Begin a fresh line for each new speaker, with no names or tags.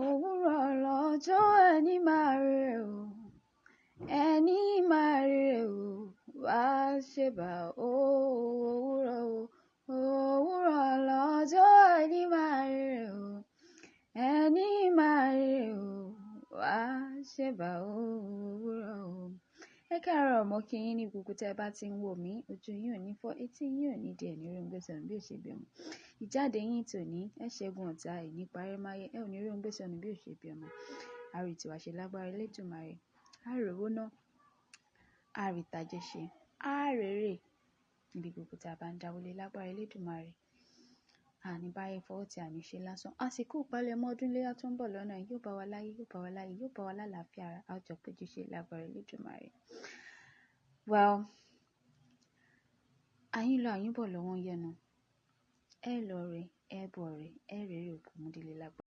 Òwúrọ̀ lọ́jọ́, ẹni máa rere o, ẹni máa rere o, wá ṣèbà o, òwúrọ̀ o. Òwúrọ̀ lọ́jọ́, ẹni máa rere o, ẹni máa rere o, wá ṣèbà o, òwúrọ̀ o. Ẹ káàárọ̀, mo kí yín ní gbogbo tí ẹ bá ti ń wò mí, ojú yín ò ní fọ́, etí yín ò ní di ẹ̀ ní rí ohun gbé sọnù bí ò ṣe bí ọmọ. Ìjáde yín tòní, ẹ ṣẹ́gun ọ̀tá, ẹ̀ ní parẹ́ máyé, ẹ ò ní rí ohun gbé sọnù bí ò ṣe bí ọmọ. A rí tiwa ṣe lágbára Elédùmarè, a rówó ná, a rí tajé ṣe, a rérè níbi gbogbo tí a bá ń dáwọ́lé lágbára Elédùmarè. A ní báyé fọwọ́ tí a ní ṣe lásán. Àsìkò ìpalẹ̀mọ́ ọdún iléyá tó ń bọ̀ lọ́nà yìí yóò bá wa láyé, yóò bá wa láyé, yóò bá wa lálàáfíà ara, a ó jọ péjú ṣe lágbára Elédùmarè. Well, àyín lọ àyín bọ̀ lọ́wọ́ ń yẹnu. Ẹ lọ re, ẹ bọ̀ re, ẹ rere òkú mú délé lágbára.